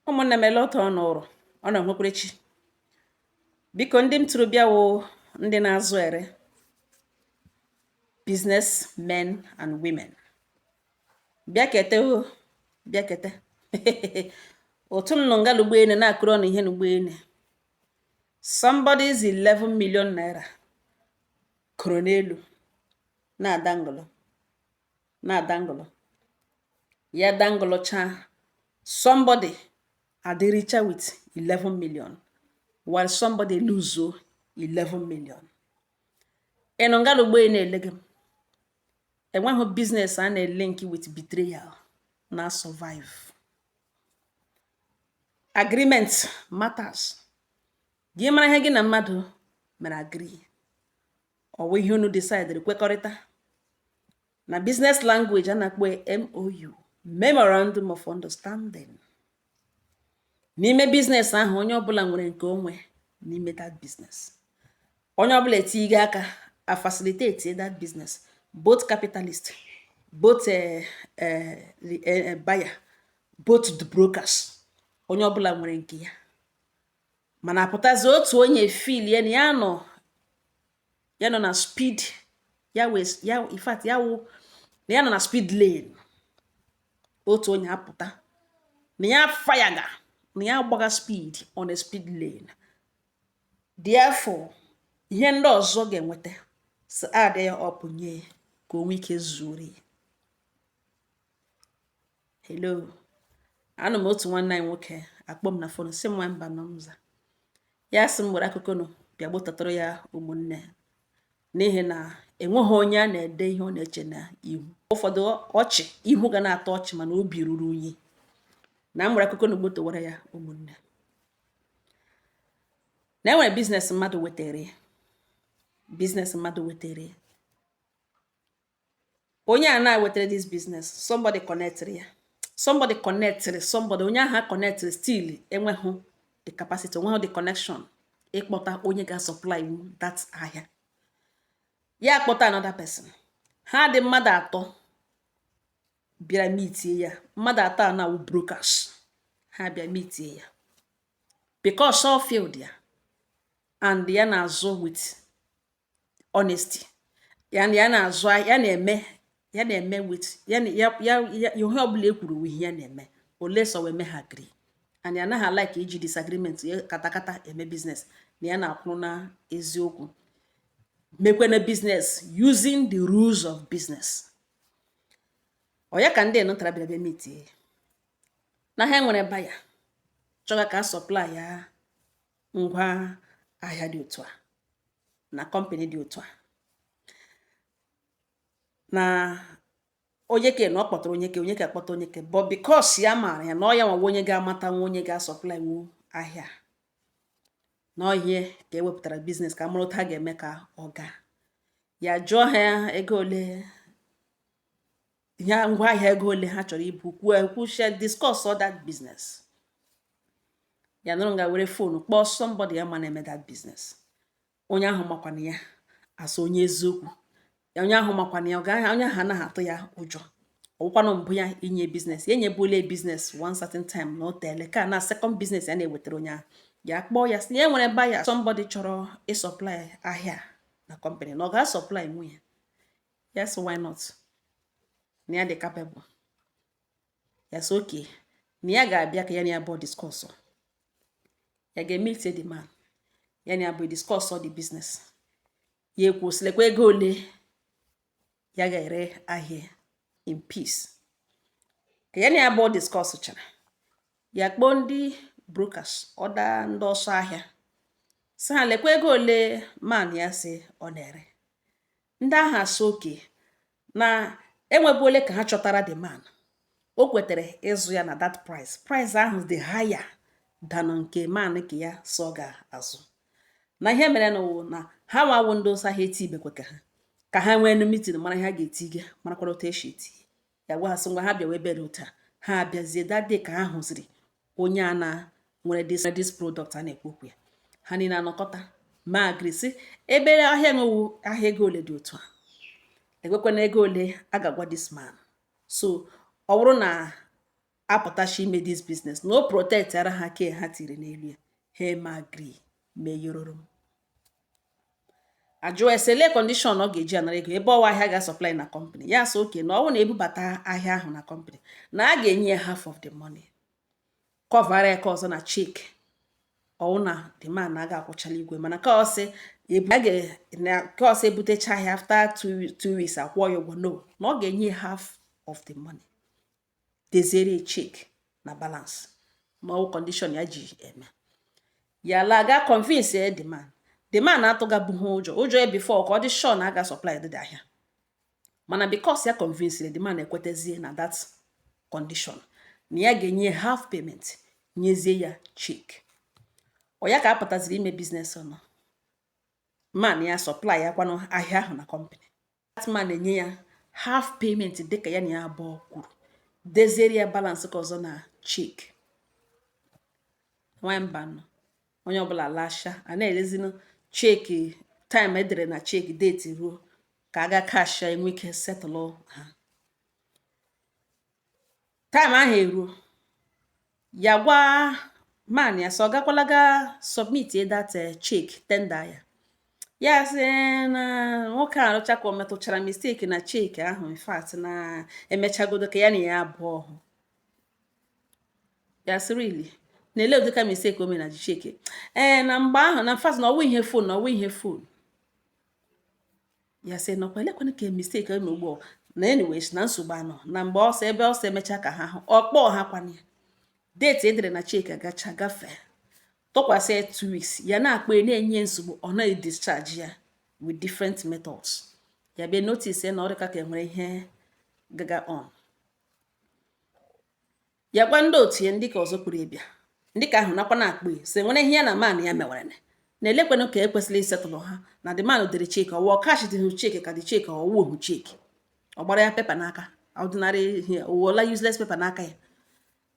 Ụmụnne m, ele otu ọ nụrụ ọ na-enwekwara chi. Biko, ndị m tụrụ bịa wụ ndị na-azụ ere, business men and women. Bịa kete o, bịa kete. Otu m nọ ngala ụgbọelu na-akụrụ ọnụ ihe n'ụgbọelu. Somebody's 11 million naira kụrụ n'elu na-adangụlụ, na-adangụlụ ya, dangụlụcha. Somebody adị richer with 11 million while somebody lose 11 million. Ị nọ ngala ụgbọelu na-ele gị. Enweghị business a na-elink with betrayal na survive. Agreement matters. Gị mara ihe gị na mmadụ mere agree, ọwụ ihe unu decide, kwekọrịta. Na business language, a na-akpọ MOU, Memorandum of Understanding. N'ime business ahụ, onye ọbụla nwere nke onwe n'ime that business. Onye ọbụla etinye aka a facilitate that business, both capitalist, both the buyer, both the brokers. Onye ọbụla nwere nke ya, mana apụtazi otu onye filie na ya nọ na speed ya wee ya. In fact, ya wụ na ya nọ na speed lane. Otu onye apụta na ya fayaga, na ya gbaga speed on a speed lane. Therefore, ihe ndị ọzọ ga-enweta si add ya up, nye ka o nwee ike zuoro ya. Hello, anụ m otu nwanne anyị nwoke akpọ m na phone, sị m nwa mba nọ m za. Ya sị m were akụkọ nụ bịa gbotatụrụ ya ụmụnne, n'ihi na enweghị onye a na-ede ihe ọ na-eche na ihu. Ụfọdụ ọchị ihu ga na-atọ ọchị, mana obi ruru unyi. Na m nwere akụkọ na gbotowara ya ụmụnne na enwere business mmadụ wetara ya. Business mmadụ wetara ya, onye a na-wetara this business, somebody connectịrị ya, somebody connectịrị somebody. Onye ahụ connectịrị still enweghị the capacity, onweghị the connection ịkpọta onye ga-supply that ahịa. Ya akpọta another person. Ha dị mmadụ atọ bịara meetie ya. Mmadụ atọ a na-awụ brokers. Ha bịa meetie ya because all field ya and ya na-azụ with honesty. Ya ya na-azụ, ya na-eme, ya na-eme with ya ya ya ihe ọbụla e kwuru, ihe ya na-eme ole so wee mee ha agree. And ya anaghị like iji disagreement katakata eme business, na ya na-akwụrụ na eziokwu, mekwena business using the rules of business. Ọ ya ka ndị nụtara bịara bịa meetie na ha nwere buyer chọga ka a supply ya ngwa ahịa dị otu a na company dị otu a, na onye ke na ọ kpọtara onye ke, onye ke akpọta onye ke. But because ya maara ya na ọ ya nwawa onye ga-amata nwa onye ga-asupply nwu ahịa, na ọhịa ka ewepụtara business ka mara otu a ga-eme ka ọ gaa. Ya jụọ ha ego ole ya ngwa ahịa, ego ole ha chọrọ ibu, kwuo, kwuchie, discuss all that business. Ya nụrụ nga were phone kpọọ somebody ya ma na-eme that business. Onye ahụ makwana ya asa onye eziokwu ya. Onye ahụ makwana ya, ọ gaghị, onye ahụ anaghị atụ ya ụjọ. Ọwụkwanụ mbụ ya inye business ya, enyebula business one certain time na o teele ka na second business ya na-ewetara onye ahụ. Ya kpọọ ya sị ya nwere buyer, somebody chọrọ ịsupply ahịa na company, na ọ ga-asupply nwunye ya. Sị why not, na ya dị capable. Ya sị okay, na ya ga-abịa ka ya na ya bụ discuss. Ya ga-emeet the man, ya na ya bụ discuss all the business. Ya ekwusịlịkwa ego ole ya ga-ere ahịa in peace. Ka ya na ya bụ discuss chara, ya kpọọ ndị brokers, ọda ndị ọsọ ahịa, sị ha lekwa ego ole man ya sị ọ na-ere. Ndị ahụ asị oke na enwebu ole ka ha chọtara the man. O kwetere ịzụ ya na that price. Price ahụ dị higher than nke man nke ya sọ ga-azụ. Na ihe mere na wụ na ha nwawo ndị ọsọ ahịa etibekwe ka ha nwee nu meeting, mara ihe ha ga-etige, marakwara otu esi eti ya. Gwa ha sị ngwa, ha bịa wee bere otu a. Ha abịazie that day ka ha hụziri onye a na nwere this product a na-ekwu okwu ya. Ha niile anọkọta ma agree sị ebe ahịa nwewu ahịa ego ole dị otu a, ekwekwana ego ole a ga-agwa this man. So ọ bụrụ na Apụtachi ime this business na o protect ara ha ke ha tiri n'elu ya. Ha eme agree, mee yororo m. Ajụọ esele condition ọ ga-eji anara ego ebe ọwa ahịa ga-supply na company ya. Sị oke na ọ bụrụ na ebubata ahịa ahụ na company, na a ga-enye ya half of the money, cover ya ka ọzọ na check. Ọwụ na the man na aga akwụchala igwe, mana ka ọ sị ka ọ sị ebutecha ahịa after 2 weeks akwụọ ya ụgwọ. No, na ọ ga-enye ya half of the money, deziere check na balance, ma ọ condition ya ji eme ya la ga convince ya. The man atụgabụghị ụjọ ụjọ ya before ka ọ dị sure na aga supply dị ahịa, mana because ya convince the man, ekwetezie na that condition, na ya ga-enye half payment, nyezie ya check. Ọ ya ka a pụtaziri ime business ọnụ man ya supply ya kwanụ ahịa ahụ na company. That man enye ya half payment dịka ya na ya abụọ kwuru, deziere ya balance ka ọzọ na check. Nwanyị mba nọ, onye ọbụla lasha, a na-elezinu check. Time edere na check, date ruo ka a ga cash ya, enwe ike settle ha. Time ahụ eruo, ya gwa man ya sị ọ gakwala ga submit that check, tender ya. Ya sị na nwoke a arụcha ka o metụchara mistake na check ahụ. In fact, na emechagodo ka ya na ya abụọ hụ. Ya sị really, na ele ụdịka mistake o mere na check? Ee, na mgbe ahụ na fact na ọwụ ihe phone, na ọwụ ihe phone. Ya sị nọkwa elekwana ka mistake eme ugbu na. Anyways, na nsogbu anọ na mgbe ọsọ ebe ọsọ emecha ka ha hụ ọkpọ ha kwana ya. Date edere na check agacha gafee, tụkwasị ya 2 weeks. Ya na-akpọ ya, na-enye nsogbu, ọ naghị discharge ya with different methods. Ya bịa notice na ọ dịka ka enwere ihe gaga on. Ya gwa ndị otu ya, ndị ka ọzọ kwuru ịbịa, ndị ka ahụ nakwa na-akpọ ya, sị nwere ihe ya na man ya mewere na elekwenụ ka ekwesịrị isetụlụ ha na the man dere check, ọwụọ cash dị hụ check ka dị check, ọwụ hụ check, ọ gbara ya paper n'aka, ordinary ihe owuola, useless paper n'aka ya.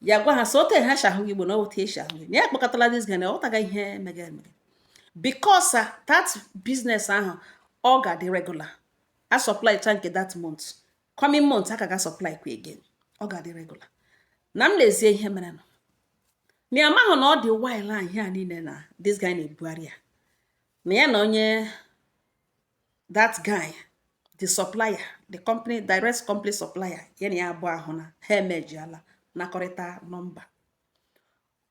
Ya gwa ha sị ote ha si ahụ gị igbo na otu esi ahụ gị na ya kpọkọtala this guy na ọghọtaga ihe mega emega, because that business ahụ ọ ga-adị regular. A supply cha nke that month, coming month aka ga supply kwa again, ọ ga-adị regular. Na m lezie ihe mere nụ na ya amaghị na ọ dị while a ihe a niile na this guy na-ebugharị ya, na ya na onye that guy, the supplier, the company, direct company supplier, ya na ya abụọ ahụ na ha emejiala nakọrịta nọmba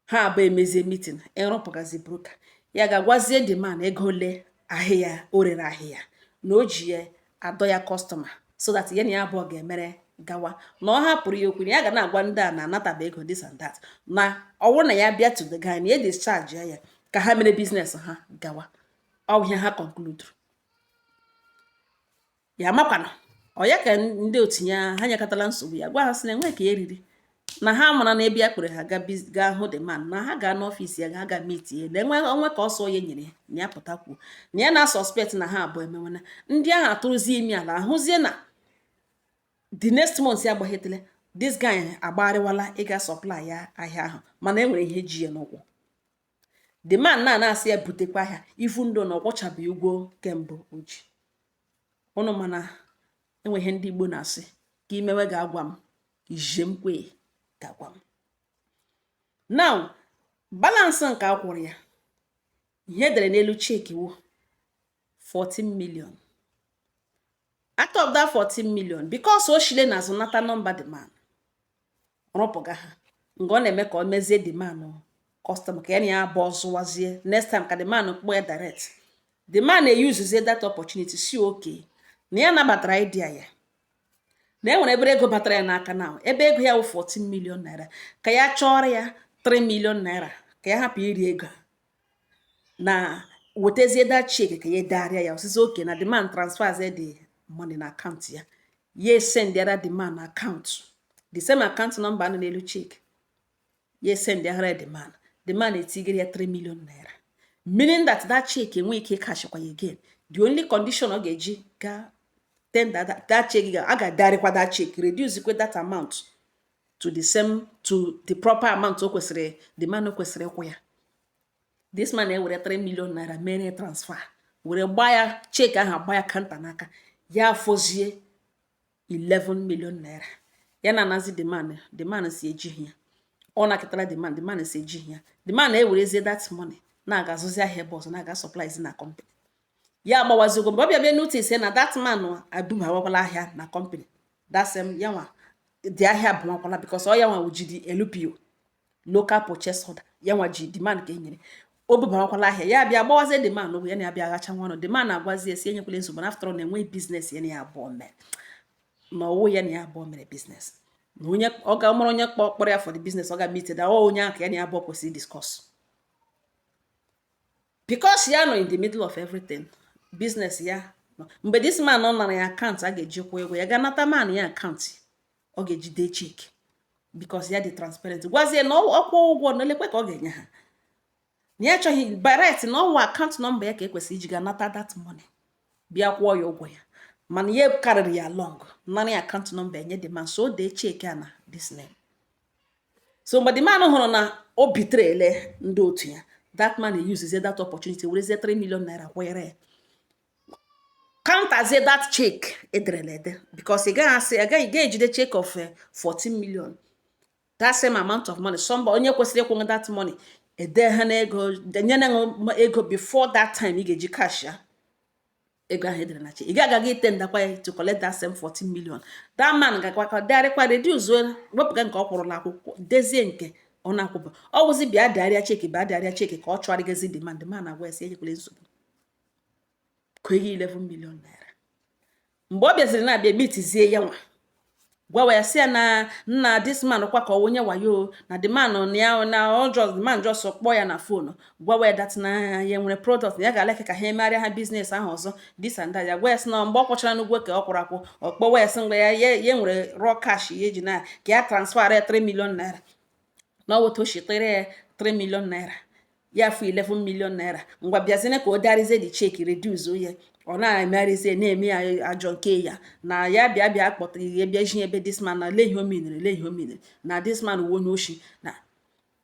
ha abụọ, emezie meeting ịrụpụgazi broker. Ya ga-agwazie the man ego ole ahịa o rere, ahịa na o ji ya adọ ya customer, so that ya na ya abụọ ga-emere gawa, na ọ hapụrụ ya okwu na ya ga na-agwa ndị a na anataba ego, this and that, na ọ bụrụ na ya bịa to the guy na ya discharge ya, ka ha mere business ha gawa. Ọ ihe ha conclude. Ya makwana ọ ya ka ndị otu ya ha nyekọtala nsogbu. Ya gwa ha sị na enwe ka eriri na ha mara na ebe ya kpere ha gaa hụ the man, na ha gaa n'office ya, ha ga meet ya, na enwe onwe ka ọsọ ya nyere ya na ya pụta kwuo na ya na suspect na ha abụọ emewana. Ndị ahụ atụrụzie imi ala, ahụzie na the next month ya agbaghetele, this guy agbagharịwala ịga supply ya ahịa ahụ, mana e nwere ihe ji ya n'ụkwụ. The man na na-asị ya butekwa ahịa ifu ndụ na ọ kwụchabeghị ụgwọ kemgbe o ji ụnụ. Mana enwe ihe ndị Igbo na-asị ka imewe ga-agwa m ije m kwe ga-agwa m. Now, balance nke a kwụrụ ya, ihe edere n'elu check wụ 14 million. Out of that 14 million, because o shile n'azụ nata nọmba the man, rụpụga ha nga ọ na-eme ka ọ mezie the man customer, ka ya na ya abụọ zụwazie next time, ka the man kpọọ ya direct. The man na-eyuzuzie that opportunity si oke na ya nabatara idea ya, na e nwere ebere ego batara ya n'aka na ebe ego ya wụ 14 million naira, ka ya chọọrọ ya 3 million naira, ka ya hapụ iri ego a na wetazie that check, ka ya degharịa ya osisi oke na the man transfers the money na account ya. Ya send the man account, the same account number nọ n'elu check. Ya send yara the man, the man etigere ya 3 million naira, meaning that that check enwe ike cashkwa ya again. The only condition ọ ga-eji ga tender that check, a ga-adarịkwa that check, reduce kwe that amount to the same, to the proper amount o kwesịrị, the man o kwesịrị ịkwụ ya. This man ewere 3 million naira mere transfer, were gbaa ya check ahụ, agba ya counter n'aka ya, afọzie 11 million naira. Ya na-anazi the man, the man si ejighị ya. Ọ nakịtara the man, the man si ejighị ya. The man na-ewerezie that money na-aga azụzi ahịa ebe ọzọ, na-aga supplies na company ya. Agbawazi ụgwọ. Mgbe ọ bịa bịa notice na that man abubawakwala ahịa na company, that same ya nwa dị ahịa abụmakwala, because ọ ya nwa ji the LPO, local purchase order, ya nwa ji the man ka e nyere. O bubawakwala ahịa, ya bịa gbawazie the man ụgwọ. Ya na ya bịa aghacha nwa ọnụ. The man na-agwazi ya si enyekwala nsogbu, na after all na enweghị business ya na ya abụọ mere, na ọwụ ya na ya abụọ mere business, na onye ọ ga mara onye kpọrọ ya for the business, ọ ga meet da ọ onye ahụ ka ya na ya abụọ kwesịrị discuss, because ya nọ in the middle of everything business ya nọ. Mgbe this man nọ nara ya account a ga-eji kwụọ ego, ya ga nata man ya account ọ ga-eji dee check, because ya dị transparent, gwazie na ọ kwụọ ụgwọ na elekwe ka ọ ga-enye ha, na ya achọghị by right, na ọnwa account number ya ka ekwesịrị iji ga nata that money bịa kwụọ ya ụgwọ ya. Mana ya karịrị ya long nara ya account number enye the man, so o dee check a na this name. So mgbe the man hụrụ na o bitrele ndị otu ya, that man usezie that opportunity, werezie 3 million naira kwere ya, counterzie that check ederela ede, because ị gaghị asị agaghị ga-ejide check of 14 million, that same amount of money. Somebody onye kwesịrị ịkwụ that money ede ha n'ego, nyere ha ego before that time ị ga-eji cash ya ego ahụ edere na check. Ị ga-agaghị ite ndakwa ya to collect that same 14 million. That man ga-akwakọ degharịkwa, reduce, wepụga nke ọ kwụrụla akwụkwọ, dezie nke ọ na-akwụba. Ọ wụzi bịa degharịa check, bịa degharịa check ka ọ chụgharịgazi the man. The man agwa ya sị enyekwala nsogbu, kwenye 11 million naira. Mgbe ọ bịaziri na-abịa mitizie ya nwa, gwawa ya sị ya na nna this man kwa ka ọ onye wayo, na the man na ya na ọ just the man just kpọọ ya na phone, gwawa ya that na ya nwere product, na ya ga-aleke ka ha emegharịa ha business ahụ ọzọ, this and that. Ya gwa ya sị na mgbe ọ kwụchara n'ụgwọ ka ọ kwụrụ akwụ, ọ kpọwa ya sị mgbe ya ya nwere raw cash ya eji na ka ya transfer ya 3 million naira, na ọ weta o shitere ya 3 million naira, ya fụ 11 million naira. Ngwa, bịazine ka o darizie the check, reduce ya. Ọ na-emegharịzie na-eme ya ajọ nke ya na ya bịa bịa kpọtara ihe, bịa ji ebe this man na lee ihe o minere, lee ihe o minere, na this man wu onye oshi. Na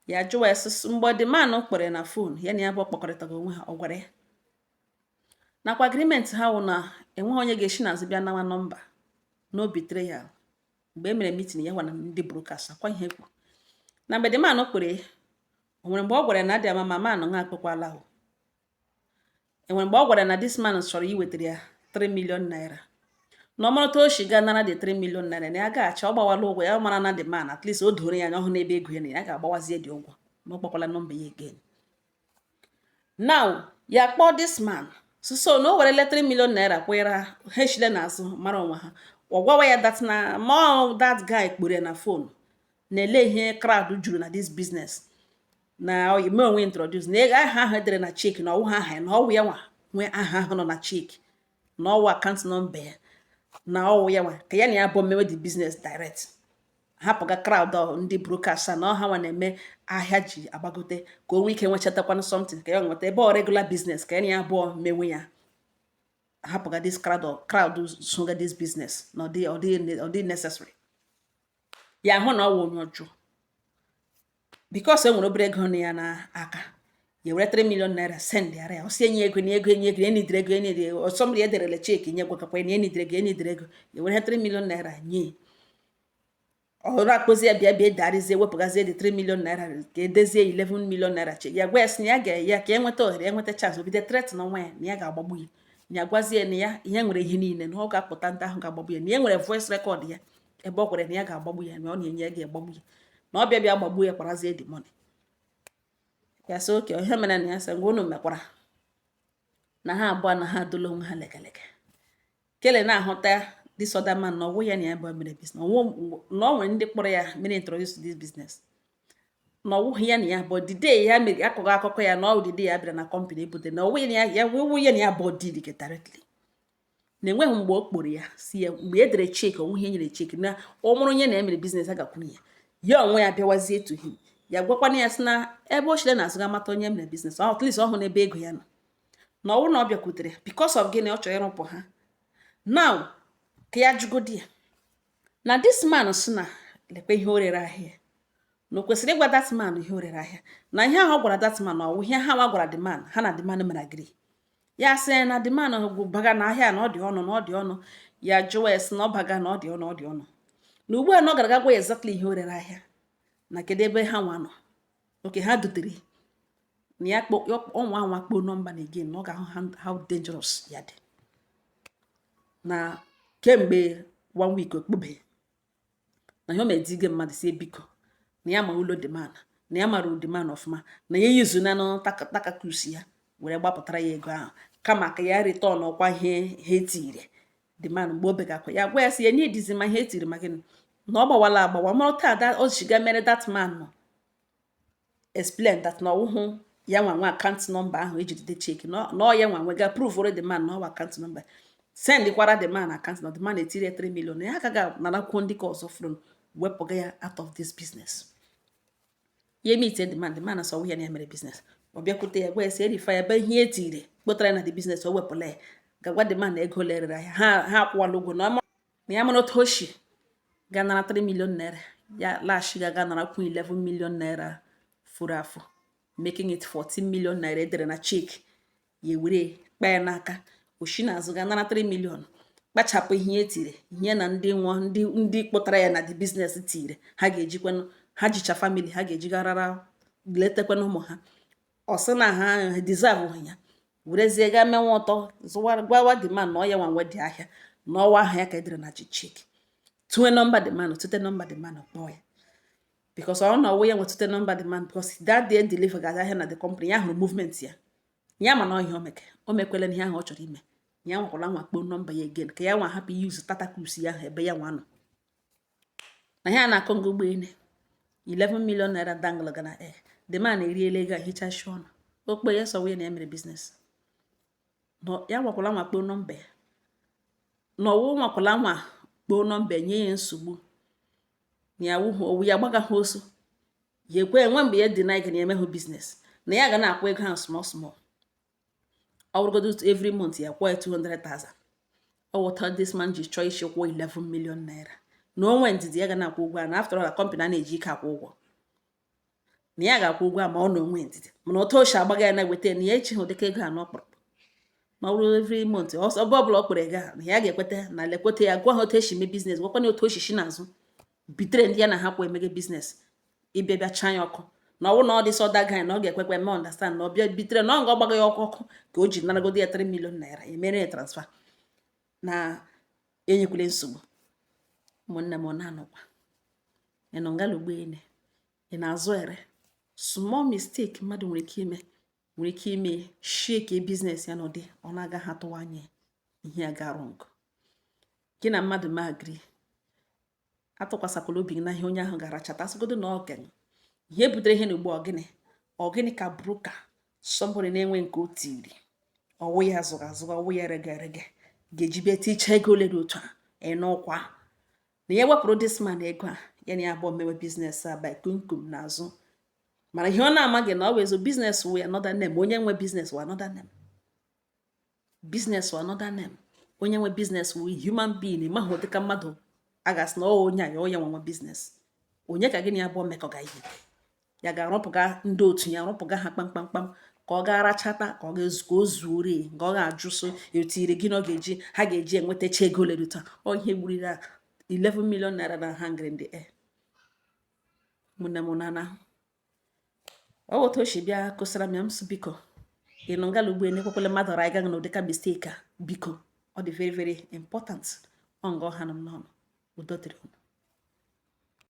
ya jụwa ya sị mgbe the man kpere na phone ya na ya bụ kpọkọrịtaga onwe ha, ọ gwara ya nakwa agreement ha wụ na enweghị onye ga-esi n'azụ bịa nawa number no betrayal. Mgbe e mere meeting ya gwa na ndị brokers akwa ihe kwuru na mgbe the man kpere, o nwere mgbe ọ gwara ya na adị ama ma man nga akpọkwala ahụ. Enwere mgbe ọ gwara na this man chọrọ iwetara ya 3 million naira, na ọ marụta o shi ga nara the 3 million naira, na ya ga-achọ ọ gbawala ụgwọ ya. Ọ mara na the man at least o doro ya anya ọhụ n'ebe ego ya na ya ga-agbawazie dị ụgwọ, na ọ gbakwala number ya again. Now ya kpọọ this man so so na o werele 3 million naira kwere ha eshile n'azụ mara onwe ha. Ọ gwawa ya that na ma that guy kpere ya na phone na-ele ihe crowd juru na this business, na ime onwe introduce na ego aha ahụ edere na check, na ọwụ ha aha ya, na ọwụ ya nwa nwee aha ahụ nọ na check, na ọwụ account number ya, na ọwụ ya nwa ka ya na ya bụ mewe the business direct, hapụga crowd ndị brokers a, na ọha nwa na-eme ahịa ji agbagote, ka o nwee ike nwechatakwanụ something ka ya nweta ebe ọ regular business ka ya na ya abụọ mewe ya, hapụga this crowd soga this business, na ọ dị necessary. Ya hụ na ọ wụ onye ọjọọ, because e nwere obere ego na ya n'aka, ya were 3 million naira send yara ya. Ọ sị enye ego na ego, enye ego, enidere ego, enidere ego. Somebody ederele check nye, gwakakwa na enidere ego, enidere ego. Ya were 3 million naira nye. Ọ na-akpọzi ya bịa bịa darizie, wepụgazie the 3 million naira ka edezie 11 million naira check. Ya gwa ya sị na ya ga ya ka enweta ohere, enweta chance, obido threat na nwa ya na ya ga-agbagbu ya, na ya gwazie na ya ihe nwere ihe niile, na ọ ga-apụta ndị ahụ ga-agbagbu ya, na ya nwere voice record ya ebe ọ gwara na ya ga-agbagbu ya, na ọ na-enye ya ga-agbagbu ya, na ọ bịa bịa gbagbuo ya, kparazie the money. Ya sị oke ihe mere na ya sị ngwa unu mekwara na ha abụọ na ha adola onwe ha legelege kele na-ahụta this other man, na ọwụ ya na ya bụ mere business, na ọ nwere ndị kpọrọ ya mere introduce to this business, na ọwụghị ya na ya bụ the day ya mere akụkọ akụkọ ya, na ọ the day ya bịara na company ebute, na ọwụ ya na ya ya wụ ya na ya bụ deal directly, na enweghị mgbe o kporo ya si ya mgbe e dere check, onwe ihe nyere check, na ọ mụrụ onye na emere business a gakwuru ya, ya onwe ya bịawazie to him. Ya gwakwana ya sị na ebe o chile na azụ ga mata onye mere business, at least ọ hụ n'ebe ego ya nọ, na ọwụ na ọ bịakwutere because of gịnị ọ chọrọ ịrụpụ ha. Now ka ya jụgodi ya na this man sị na lekwa ihe o rere ahịa, na o kwesịrị ịgwa that man ihe o rere ahịa, na ihe ahụ ọ gwara that man, na ọwụ ihe ha nwa gwara the man, ha na the man mere agree. Ya sị na the man baga na ahịa na ọ dị ọnụ, na ọ dị ọnụ. Ya jụwa ya sị na ọ baga na ọ dị ọnụ, ọ dị ọnụ, Na ugbu a na ọ gara ga gwa ya exactly ihe o rere ahịa na kedu ebe ha nwa nọ. Oke ha dutere na ya kpọ ọnwa anwa kpoo nọmba na again, na ọ ga-ahụ how dangerous ya dị. Na kemgbe one week okpube na ihe o medige mmadụ si biko, na ya ma ụlọ the man, na ya mara the man ọfụma, na ya yuzu na takakus ya were gbapụtara ya ego ahụ, kama ka ya return ọkwa ihe ha etire the man. Mgbe o begakwa ya, gwa ya si ya nye dizi ma ihe etiri ma gịnị na ọ gbawala agbawa mara taa da o shiga mere that man nọ explain that na ọwụhụ ya nwa nwa account number ahụ ejiri de check, na ọ ya nwa nwega prove the man na ọwa account number, send kwara the man account, na the man etiri 3 million, na ya agaghị narakwuo ndị ka ọzọ fụrụ wepụga ya out of this business. Ya meet the man, the man asọ ya na ya mere business. Ọ bịakwute ya, gwa ya si erifa ya ebe ihe etiri kpụtara ya na the business, o wepụla ya, gagwa the man na ego lerere ahịa ha, ha akwụwala ụgwọ, na ya mara otu o shi ga nara 3 million naira, ya laghachi ga ga narakwu 11 million naira furu afụ, making it 14 million naira edere na check. Ya were kpa ya n'aka oshi n'azụ ga nara 3 million, kpachapụ ihe etiri ihe na ndị nwa ndị kpụtara ya na the business tiri, ha ga-ejikwanụ ha jicha family ha ga-ejigarara letakwanụ ụmụ ha. Ọ sị na ha deserve ya, werezie gaa menwe ụtọ zụwa, gwawa the man na ọ ya nwa nwe dị ahịa, na ọwa ahụ ya ka edere na check, tụnwe nọmba the man, tute nọmba the man, kpọọ ya, because ọ na ọwụ ya nwetute nọmba the man, because that day deliver gaza ahịa na the company, ya hụrụ movement ya, ya ma na ihe o meke, o mekwela ihe ahụ ọ chọrọ ime. Ya nwakwala nwa kpọọ nọmba ya again, ka ya nwa hapụ use tatakus ya ahụ ebe ya nwa nọ na ya na-akọ ngo ụgbọelu 11 million naira dangle gana. Eh, the man eriela ego a, hichashi ọnụ okpe ya sọwa ya na ya mere business. Ya nwakwala nwa kpọọ nọmba ya, na ọwụ nwakwala nwa kpọọ nọmba nye ya nsogbu, na ya wụhụ owu ya gbagaghị oso ya ekwe enwe mgbe ya deny ga na emehụ business, na ya ga na-akwụ ego ahụ small small, ọ bụrụgodo every month ya kwụọ ya 200,000. Ọ wụta this man ji chọọ isi kwụọ 11 million naira, na onwe ndidi ya ga na-akwụ ụgwọ a, na after all company a na-eji ike akwụ ụgwọ, na ya ga-akwụ ụgwọ a ma ọ na onwe ndidi. Mana otu o si agbaga ya na-eweta na ya echighị ụdịka ego a n'ọkpụrụkpụ, ma ọ bụrụ every month ọsọ ọbụ ọbụla ọ kpere ego a, na ya ga-ekweta na lekweta ya, gwa ha otu esi mee business, gwakwana otu osisi n'azụ bitere ndị ya na ha kwa emege business, ịbịa bịa chaa ya ọkụ, na ọwụ na ọ dị sọda guy, na ọ ga-ekwekwe eme understand na ọ bịa bitere na ọ nga ọ gbaga ya ọkụ ọkụ ka o ji naragodo ya 3 million naira, emere ya transfer na enyekwule nsogbu. Ụmụnne m, ọ na-anọkwa ị nọ ngala ugboene ị na-azụ ere, small mistake mmadụ nwere ike ime, nwere ike ime shake business ya n'ụdị ọ na-agaghị atụwa anya ihe ya ga wrong. Gị na mmadụ ma agree, atụkwasịkwala obi gị na ihe onye ahụ ga-arachata, asịgodo na ọ gịnị ihe butere ihe n'ugbu. Ọgịnị ọgịnị ka broker, somebody na-enwe nke o tiri ọwụ ya zụrụ azụ, ọwụ ya rege erege, ga-eji bịa ticha ego ole dị otu a ịnụkwa na ya wepụrụ this man ego a, ya na ya abụọ mewe business a by kumkum n'azụ. Mana ihe ọ na-amaghị na ọ bụ ezo business wụ another name, onye nwe business wụ another name, business wụ another name, onye nwe business wụ human being. Ịmaghị dịka mmadụ a ga-asị na ọ onye a ya onye nwe business, onye ka gị na ya abụọ mekọga ihe, ya ga-arụpụga ndị otu ya, rụpụga ha kpamkpamkpam, ka ọ ga-arachata, ka ọ ga-ezu, ka o zuore ka ọ ga-ajụ so etiri gị na ọ ga-eji ha ga-eji enwetacha ego ole taa. Ọ ihe gburiri 11 million naira na hanging in the air. Ụmụnne m, nana ọ otu o si bịa kụsara m ya, m sị biko, ị nọ ngala ugbo ekwekwala mmadụ ra ịga na ụdịka mistake a. Biko, ọ dị very very important. Ọ nga ọha nọ m n'ọnụ. Udo dịrị unu.